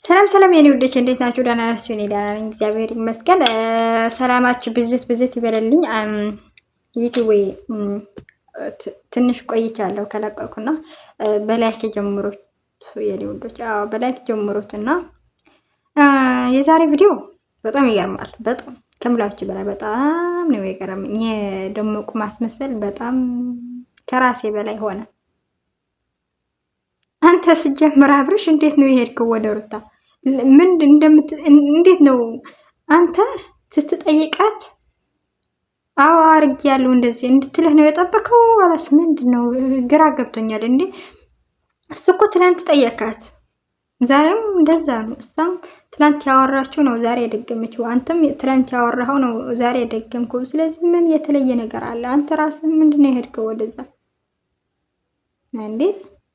ሰላም ሰላም የኔ ውዶች እንዴት ናችሁ? ደህና ናችሁ? እኔ ደህና ነኝ፣ እግዚአብሔር ይመስገን። ሰላማችሁ ብዝት ብዝት ይበለልኝ። ዩቲዩብ ትንሽ ቆይቻለሁ ከለቀኩና በ like ጀምሩት የኔ ውዶች። አዎ በ like ጀምሩት እና የዛሬ ቪዲዮ በጣም ይገርማል። በጣም ከምላችሁ በላይ በጣም ነው የገረመኝ። የደመቁ ማስመሰል በጣም ከራሴ በላይ ሆነ። አንተ ስጀምር አብርሽ እንዴት ነው የሄድከው ወደ ሩታ? ምን እንደምት እንዴት ነው አንተ ስትጠይቃት አዎ አድርጌያለሁ እንደዚህ እንድትልህ ነው የጠበከው? አላስ ምንድን ነው ግራ ገብቶኛል። እንዴ እሱ እኮ ትላንት ጠየካት፣ ዛሬም እንደዛ ነው። እሷም ትላንት ያወራችው ነው ዛሬ የደገመችው፣ አንተም ትላንት ያወራኸው ነው ዛሬ የደገምከው። ስለዚህ ምን የተለየ ነገር አለ? አንተ ራስህ ምንድን ነው የሄድከው ወደዛ እንዴ?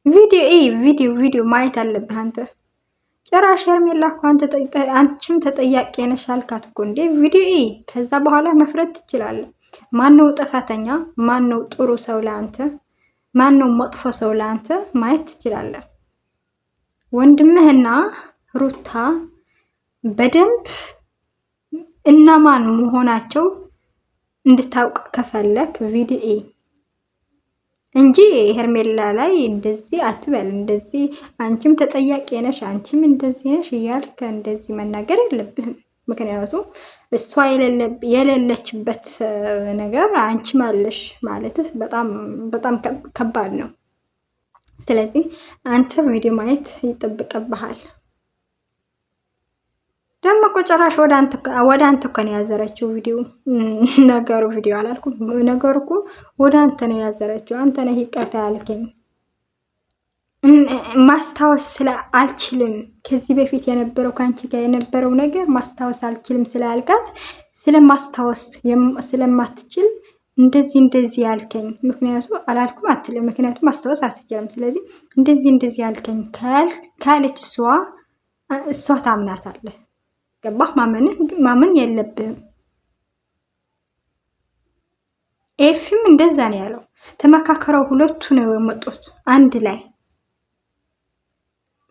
ቪዲዮ ቪዲዮ ቪዲዮ ማየት አለብህ አንተ። ጭራሽ ሄርሜላ እኮ አንቺም ተጠያቂ ነሽ አልካት እኮ እንዴ! ቪዲዮ ከዛ በኋላ መፍረድ ትችላለህ። ማነው ጥፋተኛ? ማነው ጥሩ ሰው ለአንተ? ማነው መጥፎ ሰው ለአንተ ማየት ትችላለህ። ወንድምህና ሩታ በደንብ እነማን መሆናቸው እንድታውቅ ከፈለክ ቪዲዮ እንጂ ሄርሜላ ላይ እንደዚህ አትበል፣ እንደዚህ አንቺም ተጠያቂ ነሽ፣ አንቺም እንደዚህ ነሽ እያልክ እንደዚህ መናገር የለብህም። ምክንያቱም እሷ የሌለችበት ነገር አንቺም አለሽ ማለት በጣም በጣም ከባድ ነው። ስለዚህ አንተ ቪዲዮ ማየት ይጠብቅብሃል። ደግሞ እኮ ጭራሽ ወደ አንተ እኮ ነው ያዘረችው ቪዲዮ። ነገሩ ቪዲዮ አላልኩም፣ ነገሩ እኮ ወደ አንተ ነው ያዘረችው። አንተ ነህ ይቅርታ ያልከኝ። ማስታወስ ስለ አልችልም ከዚህ በፊት የነበረው ከአንቺ ጋር የነበረው ነገር ማስታወስ አልችልም ስላልካት ስለማስታወስ ስለማትችል እንደዚህ እንደዚህ ያልከኝ ምክንያቱ አላልኩም አትልም። ምክንያቱ ማስታወስ አትችልም። ስለዚህ እንደዚህ እንደዚህ ያልከኝ ካለች እሷ ታምናታለህ። ገባህ? ማመን የለብህም። ኤፍም እንደዛ ነው ያለው። ተመካከረው ሁለቱ ነው የመጡት አንድ ላይ።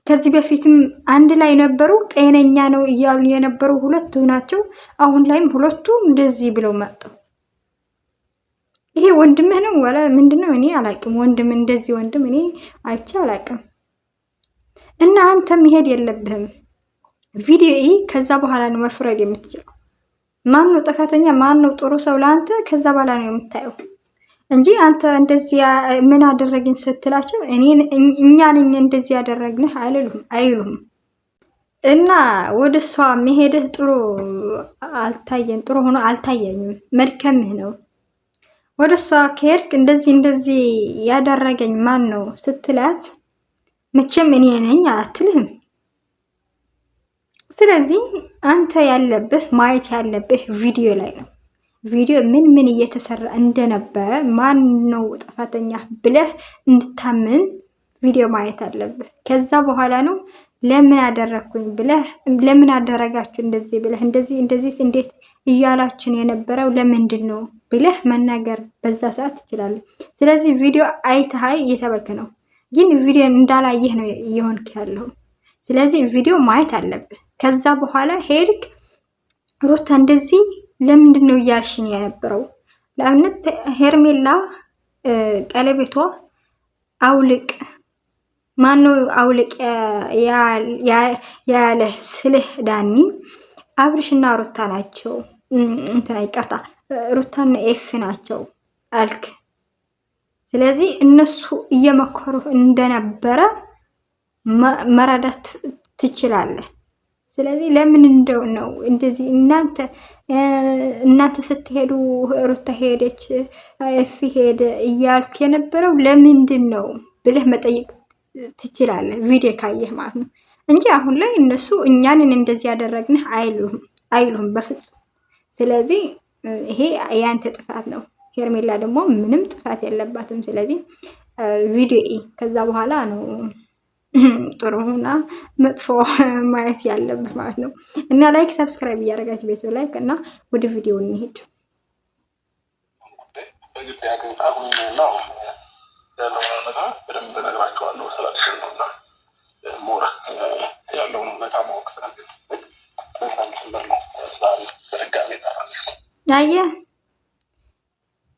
ከዚህ በፊትም አንድ ላይ ነበሩ። ጤነኛ ነው እያሉ የነበሩ ሁለቱ ናቸው። አሁን ላይም ሁለቱ እንደዚህ ብለው መጡ። ይሄ ወንድምህ ነው ወላ ምንድነው? እኔ አላቅም። ወንድም እንደዚህ ወንድም እኔ አይቼ አላቅም። እና አንተ መሄድ የለብህም ቪዲዮ ከዛ በኋላ ነው መፍረድ የምትችለው። ማን ነው ጥፋተኛ፣ ማን ነው ጥሩ ሰው ለአንተ ከዛ በኋላ ነው የምታየው እንጂ አንተ እንደዚህ ምን አደረግን ስትላቸው እኛ ነኝ እንደዚህ ያደረግንህ አይሉህም አይሉህም። እና ወደ እሷ መሄድህ ጥሩ አልታየን፣ ጥሩ ሆኖ አልታየኝም። መድከምህ ነው። ወደ እሷ ከሄድክ እንደዚህ እንደዚህ ያደረገኝ ማን ነው ስትላት መቼም እኔ ነኝ አትልህም። ስለዚህ አንተ ያለብህ ማየት ያለብህ ቪዲዮ ላይ ነው። ቪዲዮ ምን ምን እየተሰራ እንደነበረ ማን ነው ጥፋተኛ ብለህ እንድታምን ቪዲዮ ማየት አለብህ። ከዛ በኋላ ነው ለምን አደረግኩኝ ብለህ ለምን አደረጋችሁ እንደዚህ ብለህ እንደዚህ እንደዚህ እንዴት እያላችን የነበረው ለምንድን ነው ብለህ መናገር በዛ ሰዓት ትችላለህ። ስለዚህ ቪዲዮ አይተሃይ እየተበክ ነው፣ ግን ቪዲዮ እንዳላየህ ነው እየሆንክ ያለው። ስለዚህ ቪዲዮ ማየት አለብህ። ከዛ በኋላ ሄድክ ሩታ እንደዚህ ለምንድን ነው እያልሽኝ የነበረው? ለአብነት ሄርሜላ ቀለቤቷ አውልቅ ማነው አውልቅ ያለ ስልህ ዳኒ አብርሽና ሩታ ናቸው። እንትና ይቅርታ ሩታና ኤፍ ናቸው አልክ። ስለዚህ እነሱ እየመከሩ እንደነበረ መረዳት ትችላለህ። ስለዚህ ለምን እንደው ነው እንደዚህ እናንተ እናንተ ስትሄዱ ሩታ ሄደች ኤፊ ሄደ እያልኩ የነበረው ለምንድን ነው ብለህ መጠየቅ ትችላለህ፣ ቪዲዮ ካየህ ማለት ነው እንጂ አሁን ላይ እነሱ እኛንን እንደዚህ ያደረግንህ አይሉህም አይሉህም በፍጹም። ስለዚህ ይሄ የአንተ ጥፋት ነው። ሄርሜላ ደግሞ ምንም ጥፋት የለባትም። ስለዚህ ቪዲዮ ከዛ በኋላ ነው ጥሩና መጥፎ ማየት ያለብህ ማለት ነው። እና like subscribe እያደረጋችሁ ቤተሰብ like እና ወደ ቪዲዮ እንሄድ። በግልጽ ያለው ነገር በደንብ እነግራቸዋለሁ ስላልሽን ነው እና more ያለውን እውነታ ማወቅ ስለምፈልግ ጭምር ነው ዛሬ በድጋሚ ጠራንሽ። አየህ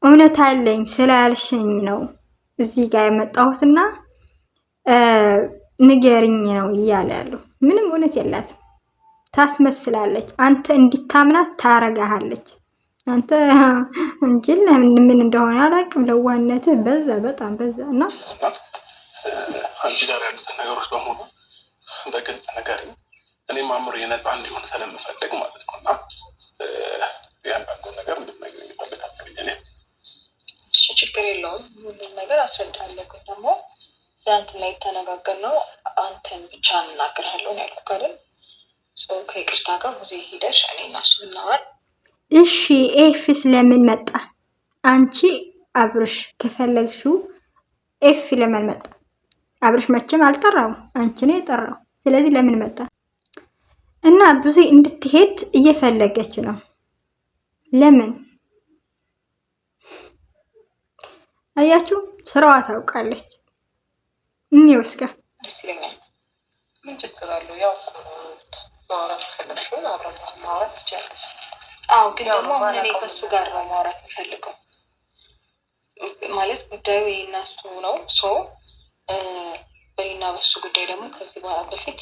እውነት አለኝ ስላልሽኝ ነው እዚህ ጋር የመጣሁትና ንገርኝ ነው እያለ ያለው። ምንም እውነት የላትም፣ ታስመስላለች። አንተ እንዲታምናት ታረጋሃለች። አንተ እንጂ ምን እንደሆነ አላውቅም። ለዋነትህ በዛ፣ በጣም በዛ። እና አንቺ ጋር ያሉትን ነገሮች በሙሉ በግልጽ ንገሪኝ። እኔም አእምሮዬ ነፃ እንዲሆን ስለምፈልግ ማለት ነው እና እያንዳንዱን ነገር እንድትነግሪኝ እፈልጋለሁ። እኔ እሱ ችግር የለውም፣ ሁሉም ነገር አስረዳለሁ። ግን ደግሞ ትናንትና የተነጋገርነው አንተን ብቻ እንናገርሃለሁ ነው ያልኩህ አይደል? ከይቅርታ ጋር ብዙ ሄደሽ እኔ እና እሱ ብናወራ እሺ። ኤፍስ ለምን መጣ? አንቺ አብርሽ ከፈለግሽው ኤፍ ለምን መጣ? አብርሽ መቼም አልጠራውም፣ አንቺ ነው የጠራው። ስለዚህ ለምን መጣ? እና ብዙ እንድትሄድ እየፈለገች ነው። ለምን አያችሁ? ስራዋ ታውቃለች። እኔው እስከ ደስ ይለኛል። ምን ችግር አለው? ያው ማውራት የፈለግሽውን አብረን ማውራት ትችያለሽ። አዎ፣ ግን ደግሞ አሁን እኔ ከእሱ ጋር ነው ማውራት የምፈልገው። ማለት ጉዳዩ የእኔና እሱ ነው። So በእኔና በሱ ጉዳይ ደግሞ ከዚህ በኋላ በፊት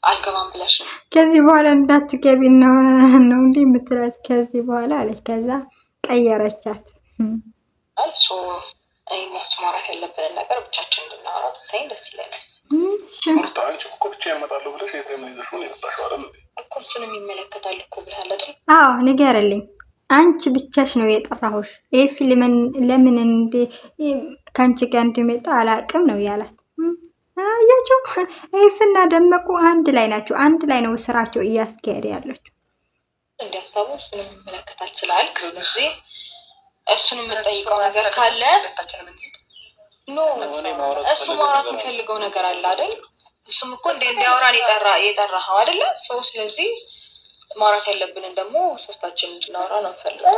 አልገባም ብለሽ ነው። ከዚህ በኋላ እንዳትገቢ ነው ነው እንዲህ የምትላት ከዚህ በኋላ አለች። ከዛ ቀየረቻት። So እኔና እሱ ማውራት ያለብንን ነገር ብቻችን እንድናወራ ብትሰኝ ደስ ይለኛል። ሩታ አንቺ እኮ ብቻዬን እመጣለሁ ብለሽ ኤፍሬምን ይዘሽው ነው የመጣሽው አይደል? እኮ እሱንም ይመለከታል እኮ ብለሃል አይደል? አዎ ንገርልኝ። አንቺ ብቻሽ ነው የጠራሁሽ። ኤፊ ለምን እንደ ከአንቺ ጋር እንዲመጣ አላቅም ነው ያላት። አያችሁ፣ ኤፍና ደመቁ አንድ ላይ ናቸው። አንድ ላይ ነው ስራቸው እያስካሄደ ያለችው። እንዲያሳቡ እሱንም ይመለከታል ስላልክ፣ ስለዚህ እሱን የምጠይቀው ነገር ካለ no እሱ ማውራት የሚፈልገው ነገር አለ አይደል? እሱም እኮ እንደ እንዲያወራን የጠራኸው አይደለ? ሰው ስለዚህ ማውራት ያለብንን ደግሞ ሶስታችን እንድናወራ ነው የምፈልገው።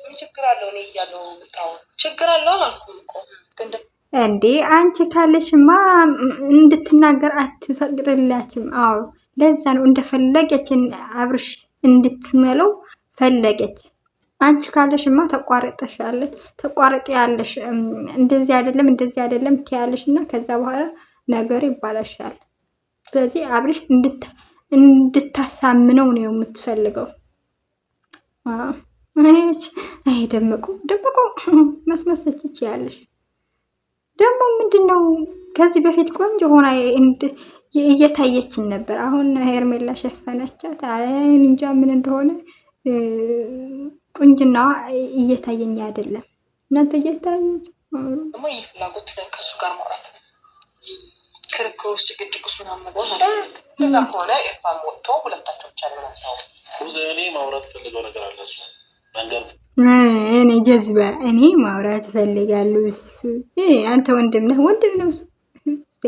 ምን ችግር አለው? እኔ እያለሁ ብታወሩ ችግር አለው አላልኩም እኮ ግን እንዴ አንቺ ካለሽማ እንድትናገር አትፈቅድላችም። አዎ ለዛ ነው እንደፈለገች አብርሽ እንድትመለው ፈለገች። አንቺ ካለሽማ ተቋርጠሻለች፣ ተቋርጥ ያለሽ እንደዚህ አይደለም እንደዚህ አይደለም ትያለሽ እና ከዛ በኋላ ነገሩ ይባላሻል። ስለዚህ አብርሽ እንድታሳምነው ነው የምትፈልገው። አይ ደመቁ ደመቁ መስመሰች ይችያለሽ። ደግሞ ምንድን ነው ከዚህ በፊት ቆንጆ ሆና እየታየችን ነበር። አሁን ሄርሜላ ሸፈነቻት። እንጃ ምን እንደሆነ ቁንጅናዋ እየታየኝ አይደለም። እናንተ እየታየች ደግሞ የኔ ፍላጎት ከእሱ ጋር ማውራት ነው። ክርክር ውስጥ ጭቅጭቅ ውስጥ ምናምን መግባት አልፈልግም። እዛ ከሆነ ኤፋም ወጥቶ ሁለታቸው ብቻ ነው የምናወራው። እኔ ማውራት ፈልገው ነገር አለ እሱ መንገር እኔ ጀዝባ እኔ ማውራት ፈልጋለሁ። እሱ አንተ ወንድም ነህ፣ ወንድም ነው እሱ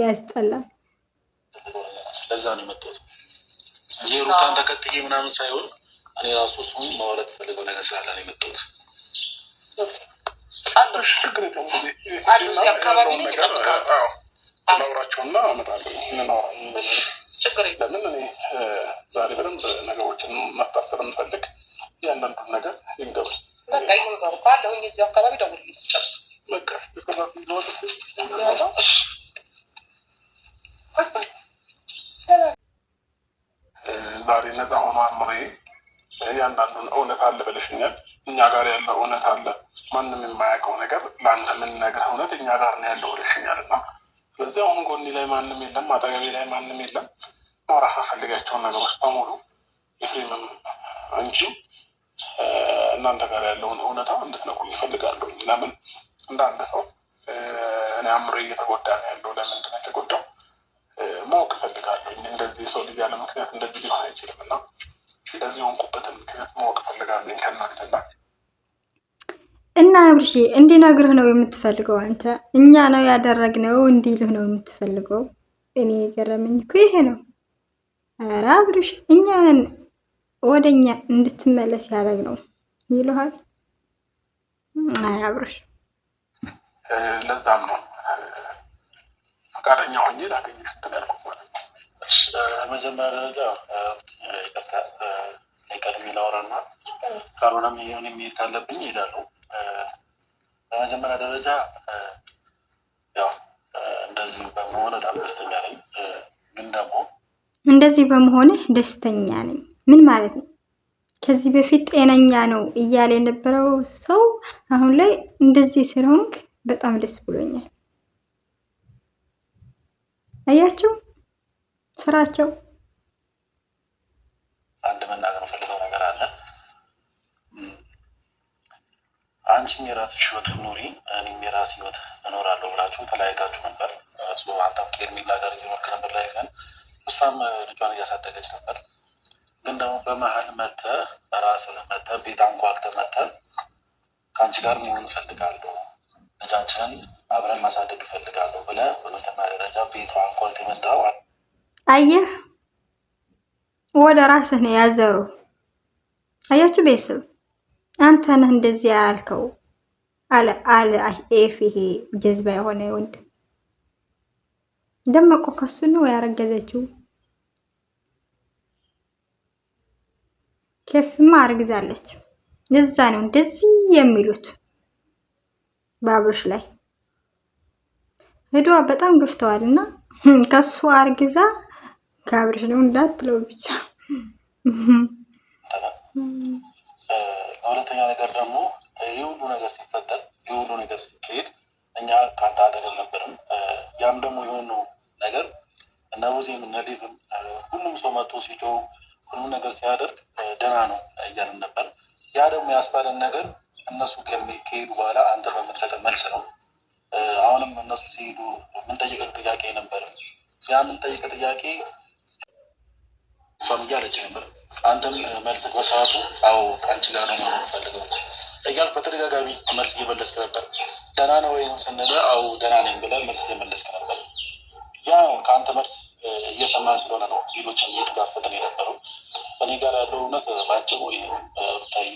ያስጠላል። ለዛ ነው የመጣሁት እንጂ ሩታን ተከትዬ ምናምን ሳይሆን እኔ ራሱ እሱን ማውራት ፈልገው ነገር ስላለ ነው የመጣሁት። አሉ እዚህ አካባቢ ነኝ፣ እጠብቃለሁ። ላውራቸውና እመጣለሁ። ችግር የለም። ለምን እኔ ዛሬ በደንብ ነገሮችን መፍታት ስለምፈልግ እያንዳንዱን ነገር ይንገሩ። በቃ ይንገሩ። ካለሁኝ እዚሁ አካባቢ ደውልልኝ ስጨርስ። በቃ ዛሬ ነፃ ሆኖ አእምሮዬ እያንዳንዱን እውነት አለ ብለሽኛል። እኛ ጋር ያለው እውነት አለ፣ ማንም የማያውቀው ነገር ለአንተ የምንነግርህ እውነት እኛ ጋር ነው ያለው ብለሽኛል እና ስለዚህ አሁን ጎኔ ላይ ማንም የለም፣ አጠገቤ ላይ ማንም የለም። ማውራት የምፈልጋቸውን ነገሮች በሙሉ ኤፍሬምም አንቺም እናንተ ጋር ያለውን እውነታ እንድትነግሩኝ እፈልጋለሁ። ለምን እንደ አንድ ሰው እኔ አእምሮ እየተጎዳ ነው ያለው። ለምንድን ነው የተጎዳው ማወቅ እፈልጋለሁ። እንደዚህ የሰው ልጅ ያለ ምክንያት እንደዚህ ሊሆን አይችልም እና እንደዚህ የሆንኩበትን ምክንያት ማወቅ እፈልጋለሁ ከእናንተና እና አብርሽ እንዲነግርህ ነው የምትፈልገው አንተ። እኛ ነው ያደረግነው እንዲልህ ነው የምትፈልገው። እኔ የገረመኝ እኮ ይሄ ነው። ኧረ አብርሽ እኛንን ወደ እኛ እንድትመለስ ያደረግነው ይልሃል። አይ አብርሽ፣ ለዛም ነው ፈቃደኛ ሆኜ ላገኘሽ እንትን ያልኩት ማለት ነው። በመጀመሪያ ደረጃ ይቅርታ ቀድሜ ላውራና ካልሆነም ይሄን የሚሄድ ካለብኝ እሄዳለሁ። በመጀመሪያ ደረጃ ያው እንደዚህ በመሆን በጣም ደስተኛ ነኝ። ግን ደግሞ እንደዚህ በመሆንህ ደስተኛ ነኝ ምን ማለት ነው? ከዚህ በፊት ጤነኛ ነው እያለ የነበረው ሰው አሁን ላይ እንደዚህ ስለሆንክ በጣም ደስ ብሎኛል። አያቸው ስራቸው። አንድ መናገር ፈልገው ነገር አለ። አንቺም የራስሽ ህይወት ኑሪ፣ እኔም የራስ ህይወት እኖራለሁ ብላችሁ ተለያይታችሁ ነበር። አንተም ከሄርሜላ ጋር እየኖርክ ነበር life ህን፣ እሷም ልጇን እያሳደገች ነበር። ግን ደግሞ በመሀል መተህ ራስህ መተህ ቤት አንኳኩተህ መተህ ከአንቺ ጋር መሆን እፈልጋለሁ፣ ልጃችንን አብረን ማሳደግ እፈልጋለሁ ብለህ በመጀመሪያ ደረጃ ቤቷ አንኳኩተህ የመጣኸው አየህ፣ ወደ ራስህ ነው ያዘሩ። አያችሁ ቤተሰብ፣ አንተ ነህ እንደዚህ ያልከው አለ አለ ኤፍ። ይሄ ጀዝባ የሆነ ወንድ ደመቆ ከሱ ነው ያረገዘችው። ከፍማ አርግዛለች። ለዛ ነው እንደዚህ የሚሉት በአብርሽ ላይ ሄዷ በጣም ገፍተዋል። እና ከሱ አርግዛ ከአብርሽ ነው እንዳትለው ብቻ። በሁለተኛ ነገር ደግሞ ይህ ሁሉ ነገር ሲፈጠር ይህ ሁሉ ነገር ሲካሄድ እኛ ከአንተ አጠገብ ነበርም። ያም ደግሞ የሆነው ነገር እነ ቡዜም እነ ዴቭም ሁሉም ሰው መጥቶ ሲጮህ ሁሉም ነገር ሲያደርግ ደህና ነው እያልን ነበር። ያ ደግሞ ያስባለን ነገር እነሱ ከሄዱ በኋላ አንተ በምትሰጠን መልስ ነው። አሁንም እነሱ ሲሄዱ የምንጠይቀው ጥያቄ ነበር። ያ የምንጠይቀው ጥያቄ እሷም እያለች ነበር። አንተም መልስህ በሰዓቱ አዎ ከአንቺ ጋር ነው መኖር ፈልገው እያልክ በተደጋጋሚ መልስ እየመለስክ ነበር። ደህና ነው ወይም ስንልህ አዎ ደህና ነኝ ብለህ መልስ እየመለስክ ነበር። ያ ከአንተ መልስ እየሰማን ስለሆነ ነው ሌሎችን እየተጋፈጥን የነበረው። እኔ ጋር ያለው እውነት በአጭሩ ሩታዬ፣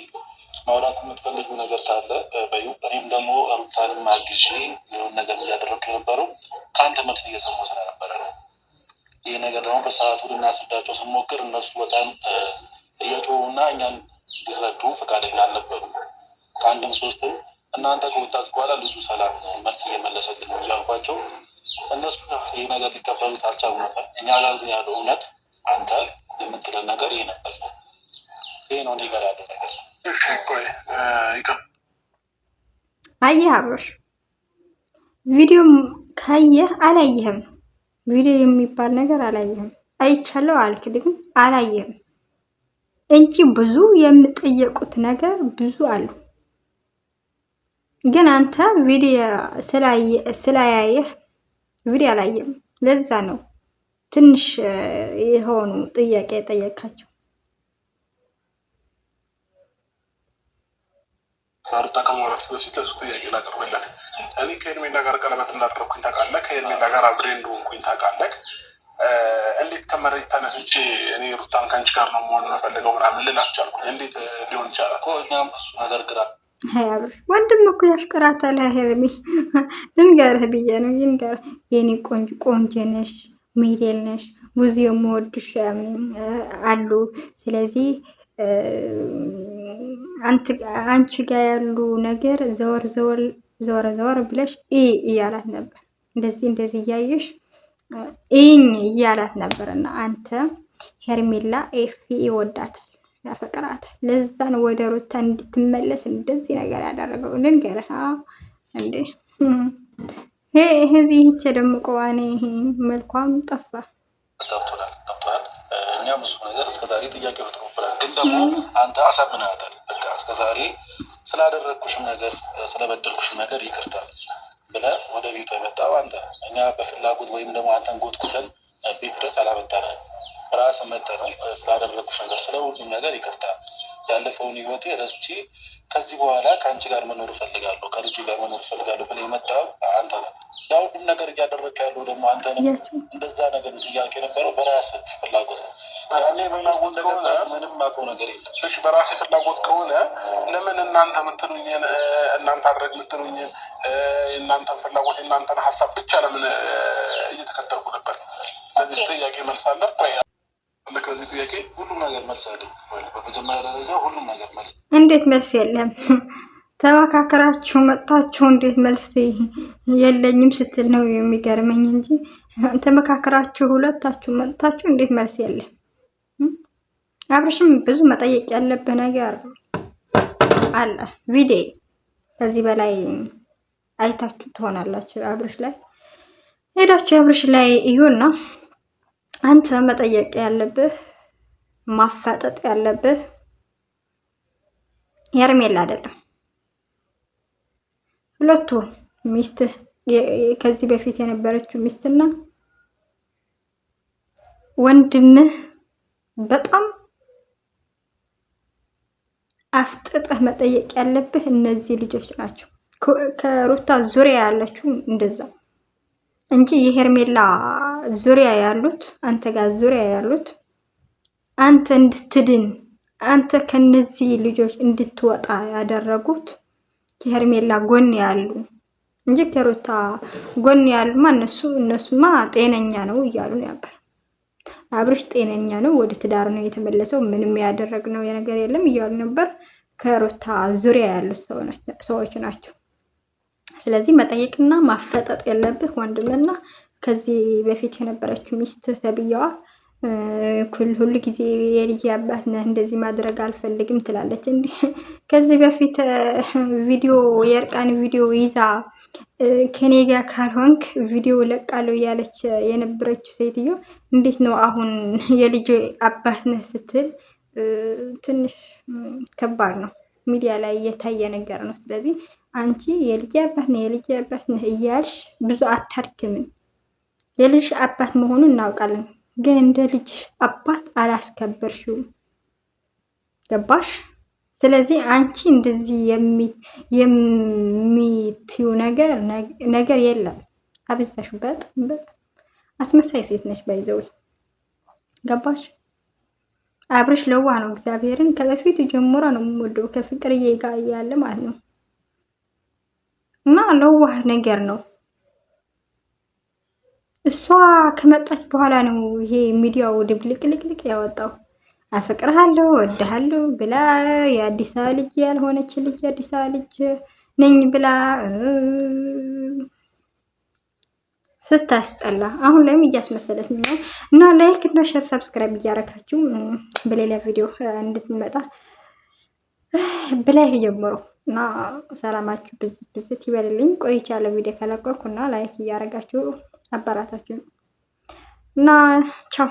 ማውራት የምትፈልጊው ነገር ካለ በዩ። እኔም ደግሞ ሩታንም አግዤ የሆነ ነገር እያደረግኩ የነበረው ከአንተ መልስ እየሰማሁ ስለነበረ ነው። ይህ ነገር ደግሞ በሰዓቱ ልናስረዳቸው ስንሞክር እነሱ በጣም እየጮሁ እና እኛን ሊረዱ ፈቃደኛ አልነበሩም። ከአንድም ሶስትም እናንተ ከወጣችሁ በኋላ ልጁ ሰላም ነው መልስ እየመለሰልን ነው እያልኳቸው እነሱ ይህ ነገር ሊቀበሉት አልቻሉ ነበር። እኛ ጋር ግን ያለው እውነት አንተ የምትለን ነገር ይህ ነበር። ይህ ነው እኔ ጋር ያለው ነገር። አየህ አብሮሽ ቪዲዮ ካየህ አላየህም? ቪዲዮ የሚባል ነገር አላየህም። አይቻለው አልክ ግን አላየህም እንጂ ብዙ የምጠየቁት ነገር ብዙ አሉ። ግን አንተ ቪዲዮ ስላያየህ ቪዲዮ አላየም። ለዛ ነው ትንሽ የሆኑ ጥያቄ የጠየካቸው። ሩታ ከማውራት በፊት ለሱ ጥያቄ ላቅርብለት። እኔ ከሄርሜላ ጋር ቀለበት እንዳደረግኩኝ ታውቃለህ። ከሄርሜላ ጋር አብሬ እንደሆንኩኝ ታውቃለህ። እንዴት ከመሬት ተነስቼ እኔ ሩታን ከአንቺ ጋር ነው መሆን የምፈልገው ምናምን ልል አልቻልኩኝ። እንዴት ሊሆን ይቻላል? እኛም እሱ ነገር ግራ አብርሽ ወንድም እኮ ያፍቅራታል። ሄርሚ ልንገርህ ብዬ ነው ልንገርህ፣ የኔ ቆንጆ ቆንጆ ነሽ፣ ሞዴል ነሽ፣ ብዙ የምወድሽ አሉ። ስለዚህ አንቺ ጋር ያሉ ነገር ዘወር ዘወር ዘወር ዘወር ብለሽ ኢ እያላት ነበር። እንደዚህ እንደዚህ እያየሽ ኢኝ እያላት ነበር። እና አንተ ሄርሜላ ኤፊ ይወዳታል፣ ያፈቅራታል። ለዛ ነው ወደ ሩታ እንድትመለስ እንደዚህ ነገር ያደረገው። ልንገርህ እንዴ ይሄ ይህች ደግሞ ቆዋኔ መልኳም ጠፋ። ገብቶናል ገብቶናል። እኛም እሱ ነገር እስከዛሬ ጥያቄ ፈጥሮብናል። ግን ደግሞ አንተ አሳምናታል። በቃ እስከዛሬ ስላደረግኩሽም ነገር ስለበደልኩሽም ነገር ይቅርታል ብለህ ወደ ቤቷ የመጣው አንተ፣ እኛ በፍላጎት ወይም ደግሞ አንተን ጎትጉተን ቤት ድረስ አላመጣንም። ራስህ መጥተህ ነው ስላደረግኩሽ ነገር ስለ ሁሉም ነገር ይቅርታ፣ ያለፈውን ህይወቴ ረስቼ ከዚህ በኋላ ከአንቺ ጋር መኖር እፈልጋለሁ፣ ከልጁ ጋር መኖር እፈልጋለሁ ብለህ የመጣው አንተ ነህ። ያ ሁሉም ነገር እያደረግክ ያለው ደግሞ አንተ ነህ። እንደዛ ነገር እያልክ የነበረው በራስህ ፍላጎት ነው። ያኔ ፍላጎት ከሆነ ምንም አውቀው ነገር የለም። እሺ በራሴ ፍላጎት ከሆነ ለምን እናንተ የምትሉኝን እናንተ አድረግ የምትሉኝን የእናንተን ፍላጎት የእናንተን ሀሳብ ብቻ ለምን እየተከተልኩ ነበር? ለዚህ ጥያቄ መልስ አለ? ለዚህ ጥያቄ ሁሉም ነገር መልስ አለ። በመጀመሪያ ደረጃ ሁሉም ነገር መልስ እንዴት መልስ የለም? ተመካከራችሁ መጥታችሁ እንዴት መልስ የለኝም ስትል ነው የሚገርመኝ እንጂ ተመካከራችሁ ሁለታችሁ መጥታችሁ እንዴት መልስ የለም? አብርሽም ብዙ መጠየቅ ያለብህ ነገር አለ። ቪዲዮ ከዚህ በላይ አይታችሁ ትሆናላችሁ። አብርሽ ላይ ሄዳችሁ አብርሽ ላይ እዩና አንተ መጠየቅ ያለብህ ማፋጠጥ ያለብህ ሄርሜላ አይደለም። ሁለቱ ሚስትህ ከዚህ በፊት የነበረችው ሚስትና ወንድምህ በጣም አፍጥጠህ መጠየቅ ያለብህ እነዚህ ልጆች ናቸው። ከሩታ ዙሪያ ያለችው እንደዛ እንጂ የሄርሜላ ዙሪያ ያሉት አንተ ጋር ዙሪያ ያሉት አንተ እንድትድን አንተ ከነዚህ ልጆች እንድትወጣ ያደረጉት ከሄርሜላ ጎን ያሉ እንጂ ከሩታ ጎን ያሉማ እነሱማ ጤነኛ ነው እያሉ ነበር። አብርሽ ጤነኛ ነው፣ ወደ ትዳር ነው የተመለሰው፣ ምንም ያደረግነው ነገር የለም እያሉ ነበር። ከሩታ ዙሪያ ያሉት ሰዎች ናቸው። ስለዚህ መጠየቅና ማፈጠጥ የለብህ ወንድምና ከዚህ በፊት የነበረችው ሚስት ተብዬዋ ሁሉ ጊዜ የልጅ አባት ነህ እንደዚህ ማድረግ አልፈልግም ትላለች። እንዲህ ከዚህ በፊት ቪዲዮ የእርቃን ቪዲዮ ይዛ ከኔ ጋር ካልሆንክ ቪዲዮ ለቃለሁ እያለች የነበረችው ሴትዮ እንዴት ነው አሁን የልጅ አባት ነህ ስትል ትንሽ ከባድ ነው። ሚዲያ ላይ እየታየ ነገር ነው። ስለዚህ አንቺ የልጅ አባት ነህ የልጅ አባት ነህ እያልሽ ብዙ አታድክምን። የልጅ አባት መሆኑን እናውቃለን። ግን እንደ ልጅ አባት አላስከበርሽውም። ገባሽ? ስለዚህ አንቺ እንደዚህ የሚትዩ ነገር የለም። አበዛሽ። በጣም በጣም አስመሳይ ሴት ነች። By the way ገባሽ? አብርሽ ለዋህ ነው። እግዚአብሔርን ከበፊቱ ጀምሮ ነው የምወደው ከፍቅርዬ ጋር እያለ ማለት ነው። እና ለዋህ ነገር ነው። እሷ ከመጣች በኋላ ነው ይሄ ሚዲያው ድብልቅልቅልቅ ያወጣው። አፈቅርሃለሁ እወድሃለሁ ብላ የአዲስ አበባ ልጅ ያልሆነች ልጅ የአዲስ አበባ ልጅ ነኝ ብላ ስታስጠላ። አሁን ላይም እያስመሰለች ነው። እና like እና share subscribe እያረካችሁ በሌላ ቪዲዮ እንድትመጣ በ like ጀምሮ እና ሰላማችሁ ብዝት ብዝት ይበልልኝ። ቆይቻለሁ ቪዲዮ ከለቀኩ እና like እያረጋችሁ አበራታችሁ እና ቻው።